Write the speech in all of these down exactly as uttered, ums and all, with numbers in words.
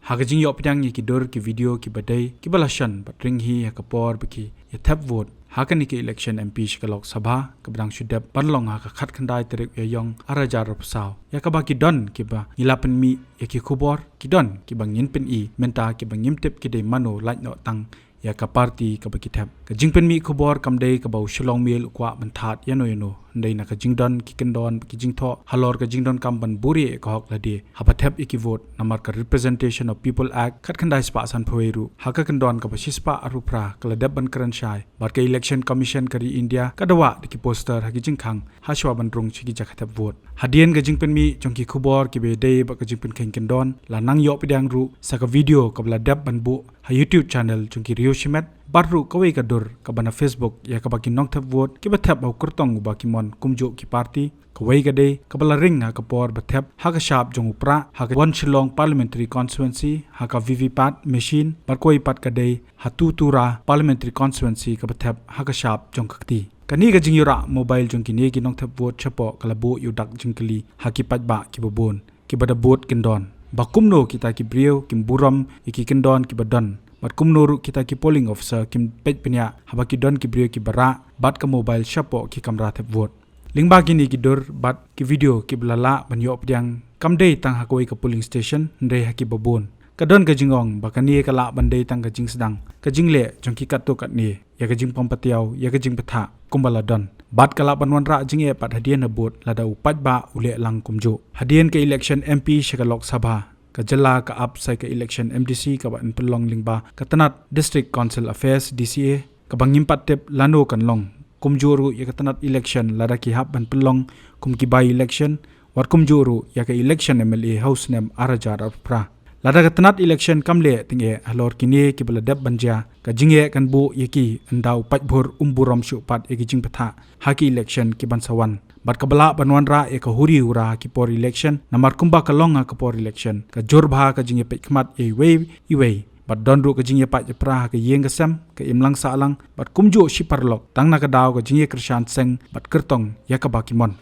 Ha ka jingïoh pdiang ïa ki dur ki video kiba dei kiba la shon bad ring hi ha ka por ba ki ïa thep vote ha kane ka election M P sha ka Lok Sabha kaba dang shu dep ban long ha ka khatkhyndai tarik Ïaïong arhajar arphew saw, ïa kaba ki don kiba ngi la pynmih ïa ki khubor, ki don kiba ngin pyni mynta kiba ngim tip ki dei mano lait noh tang ïa ka party kaba ki thep. Ka jingpynmih khubor kam dei kaba u Shillong Mail u kwah ban thad ïano ïano, hynrei na ka jingdon ki kyndon ki jingthoh halor ka jingdonkam ban buhrieh ïa ka hok lade haba thep ïa ki vote, namar ka Representation of People Act khatkhyndai spah sanphew wei ruh ha ka kyndon kaba shispah arphew phra ka la dep ban kren shai bad ka Election Commission ka ri India ka dawa da ki poster ha ki jingkhang ha shuwa ban rung sha ki jaka thep vote. Hadien ka jingpynmih jong ki khubor kiba dei bad ka jingpynkheiñ kyndon, la nang ïoh pdiang ruh sa ka video kaba la dep ban buh ha YouTube channel jong ki riew shimet, bad ruh kawei ka dur kaba na Facebook ïa kaba ki nongthep vote kiba thep ha u kyrtong uba ki mon kumjuh ki party. Kawei ka dei kaba la ring ha ka por ba thep ha ka shap jong u Prah ha ka One Shillong Parliamentary Constituency ha ka VVPAT machine, bad kawei pat ka dei ha Tutura Parliamentary Constituency kaba thep ha ka shap jong ka kti. Kane ka jingïurah mobile jong kine ki nongthep vote shapoh ka la buh ïa u dak jingkylli ha ki paidbah kiba bun kiba da bud kyndon ba kumno kita ki briew kim burom ïa ki kyndon kiba don, bad kumno ruh kita ki polling officer kim peit bniah haba ki don ki briew kiba rah bad ka mobile shapoh ki kamra thep vote. Lyngba kine ki dur bad ki video kiba la lah ban ïoh pdiang, kam dei tang ha kawei ka polling station, hynrei ha kiba bun. Ka don ka jingong ba kane ka lah ban dei tang ka jingsdang ka jingleh jong ki katto katne ïa ka jingpom patiaw ïa ka jingbthah kumba la don, bad ka lah ban wanrah jingeh pat hadien habud lada u paidbah u leh lang kumjuh. Hadien ka election M P sha ka Lok Sabha, ka jylla ka ap sa ïa ka election M D C kaba yn pynlong lyngba ka tnat District Council Affairs, D C A, kaba ngim pat tip lano kan long. Kumjuh ruh ïa ka tnat election lada ki hap ban pynlong kum ki by election, wat kumjuh ruh ïa ka election M L A ha u snem arhajar arphew phra. Lada ka tnat election kam leh tyngeh halor kine kiba la dep ban jia, ka jingeh kan buh ïa ki ynda u paidbhur um burom shuh pat ïa ki jingbthah ha ki election ki ban sa wan, bad kaba lah ban wanrah ïa ka huri hura ha ki por election, namar kumba ka long ha ka por election ka jur bha ka jingïapeit khmat ïa iwei iwei, bad don ruh ka jingïapait ïapra ha ka ïing ka sem, ka imlang sahlang, bad kumjuh shi paralok tang na ka daw ka jingïakyrshan seng bad kyrtong ïa kaba ki mon.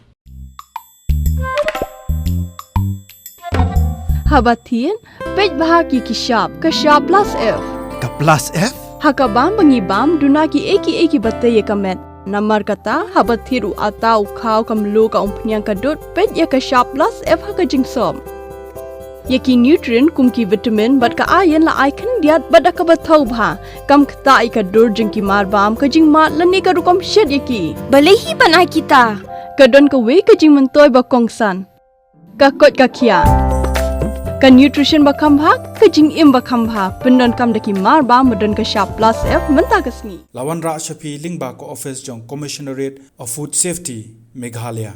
Haba thied, peit bha ki ki shap, ka shap plus F. Ka plus F? Ha ka bam ba ngi bam, duna kiei kiei kiba tei ïa ka met. Namar kata, haba thied u atta, u khaw, ka mluh, ka umphniang, ka dud, peit ïa ka shap plus F ha ka jingsop. Ïa ki nutrient kum ki vitamin bad ka iron la ai khyndiat bad da kaba thaw bha. Kam ktah ïa ka dur jong ki mar bam, ka jingmad lane ka rukom shet ïa ki. Balei hi ban ai kita? Ka don kawei ka jingmyntoi ba kongsan. Ka koit ka khiah. Ka nutrition ba kham bha, ka jingim ba kham bha, pyndonkam da ki mar bam ba don ka shap plus F mynta ka sngi. La wanrah sha phi lyngba ka office jong Commissionerate of Food Safety, Meghalaya.